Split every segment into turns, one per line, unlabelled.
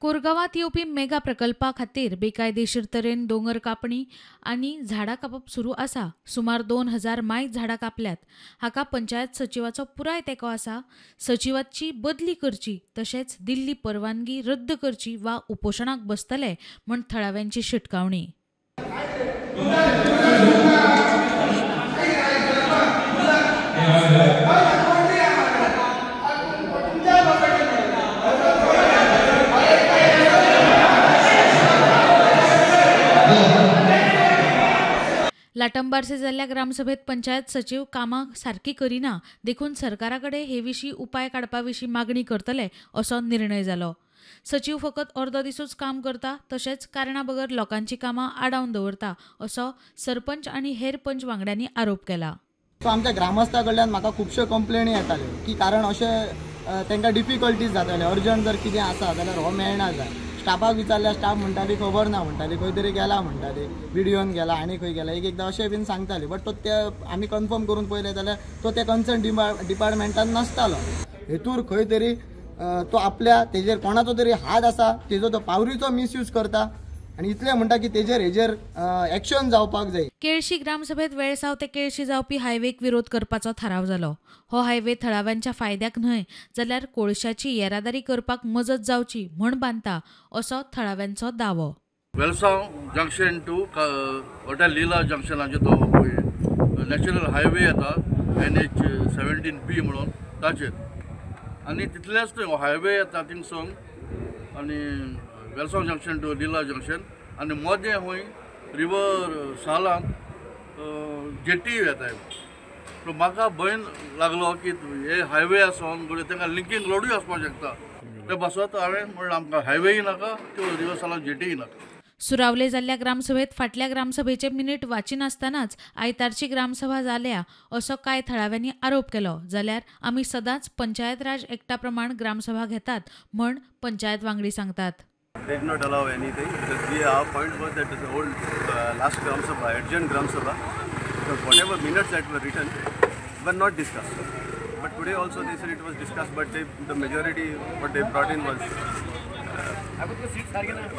कोरगांवांत येवपी मेगा प्रकल्पा खातीर बेकायदेशीर तरेन दोंगर कापणी आनी झाडां कापप सुरू आसा. सुमार 2000 मायज झाडां कापल्यात. हाका पंचायत सचिवाचो पुराय तेंको आसा. सचिवाची बदली करची तशेंच दिल्ली परवानगी रद्द करची वा उपोशणाक बसतले म्हूण थळाव्यांची शिटकावणी. लाटंबार्से जाल्ल्या ग्रामसभेत पंचायत सचिव कामां सारकी करिना देखून सरकारा कडेन हे विशीं उपाय काडपा विशीं मागणी करतले असो निर्णय जालो. सचिव फकत अर्दो दिसूच काम करता तशेंच कारणा बगर लोकांची कामां आडावन दवरता असो सरपंच आनी हेर पंच वांगड्यांनी आरोप केला.
सो आमच्या ग्रामस्था कडल्यान म्हाका खुबश्यो कंप्लेनी येताल्यो की कारण अशें तांकां डिफिकल्टीज जाताले. अर्जंट जर कितें आसा जाल्यार हो मेळना जाय. स्टाफाक विचारल्यार स्टाफ म्हणटाली खबर ना म्हणटाली, खंय तरी गेला म्हणटाली, विडियोन गेला आनी खंय गेला, एक एकदां अशें बीन सांगताली. बट तो ते आमी कन्फर्म करून पळयलें जाल्यार तो त्या कन्सर्न डिपार्टमेंटान नासतालो. हेतूर खंय तरी तो आपल्या तेजेर कोणाचो तरी हात आसा, तेजो तो पावरीचो मिसयूज करता आनी इतलें म्हणटा की तेजेर हेजेर एक्शन जावपाक जाय.
केळशी ग्रामसभेत वेळसाव ते केळशी जावपी हायवेक विरोध करपाचो थाराव जालो. हो हायवे थळाव्यांच्या फायद्याक न्हय जाल्यार कोळशाची येरादारी करपाक मजत जावची म्हूण बांदता असो थळाव्यांचो दावो.
वेलसांव जंक्शन टू हॉटेल लीला जंक्शनाचेर तो नॅशनल हायवे येता NH 17B म्हणून ताचेर आनी तितलेंच न्हय हायवे येता थिंगसून आनी Velsao junction to Lila junction आनी मदें खंय रिवर सालांत जेटी येता. सो म्हाका भंय लागलो की हे हायवे आसोन घडये तांकां लिंकींग रोडूय आसपाक शकता. ते बसत हांवें म्हणलें आमकां हायवेय नाका, त्यो रिवर सालांत जेटीय नाका.
सुरावले जाल्ल्या ग्रामसभेत फाटल्या ग्रामसभेचे मिनीट वाचिनासतनाच आयतारची ग्रामसभा जाल्या असो कांय थळाव्यांनी आरोप केलो. जाल्यार आमी सदांच पंचायत राज एक्टा प्रमाण ग्रामसभा घेतात म्हूण पंचायत वांगडी सांगतात.
They did not allow anything because our point was that the old last Gram Sabha, adjourned Gram Sabha, so whatever minutes that were written were not discussed. But today also they said it was discussed, but the majority what they brought in was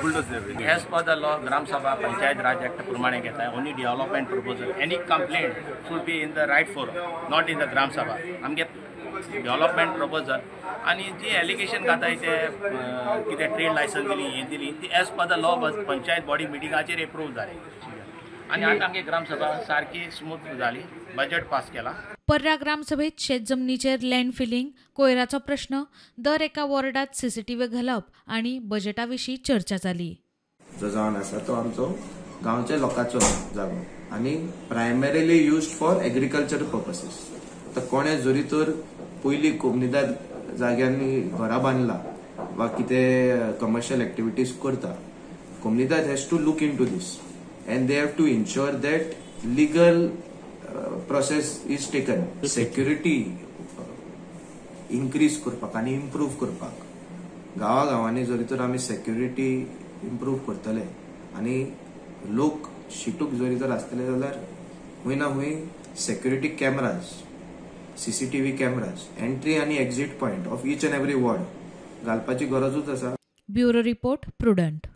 bulldozed away.
As per the law, Gram Sabha Panchayat Raj Act प्रमाणे घेता only development proposal. Any complaint should be in the right forum, not in the Gram Sabha. आमगे development proposal आनी जी allegation घाताय ते कितें trade licence दिली हें दिली ती as per the law panchayat body मिटिंगाचेर एप्रूव जाली आनी आतां आमगे ग्रामसभा सारकी स्मूथ जाली, बजेट पास केला.
पर्रा ग्रामसभेत शेतजमनीचेर लँड फिलिंग, कोयराचो प्रश्न, दर एका वॉर्डात सीसीटीव्ही घालप आनी बजेटा विशीं चर्चा जाली.
जो जावन आसा तो आमचो गांवच्या लोकांचो जागो आनी primarily used for agriculture purposes. आतां कोणे जरी तर पयलीं कोमुनिदाद जाग्यांनी घरां बांदला वा कितें कमर्शियल एक्टिविटीज करता, Comunidade has to look into this and they have to ensure that legal process is taken. Security increase करपाक आनी इम्प्रूव करपाक गांवा गांवांनी जरी तर आमी सेक्युरिटी इम्प्रूव करतले आनी लोक शिटूक जरी तर आसतले जाल्यार खंय ना खंय security cameras, CCTV cameras, entry आनी exit point of each and every ward घालपाची गरजूच आसा.
Bureau report, Prudent.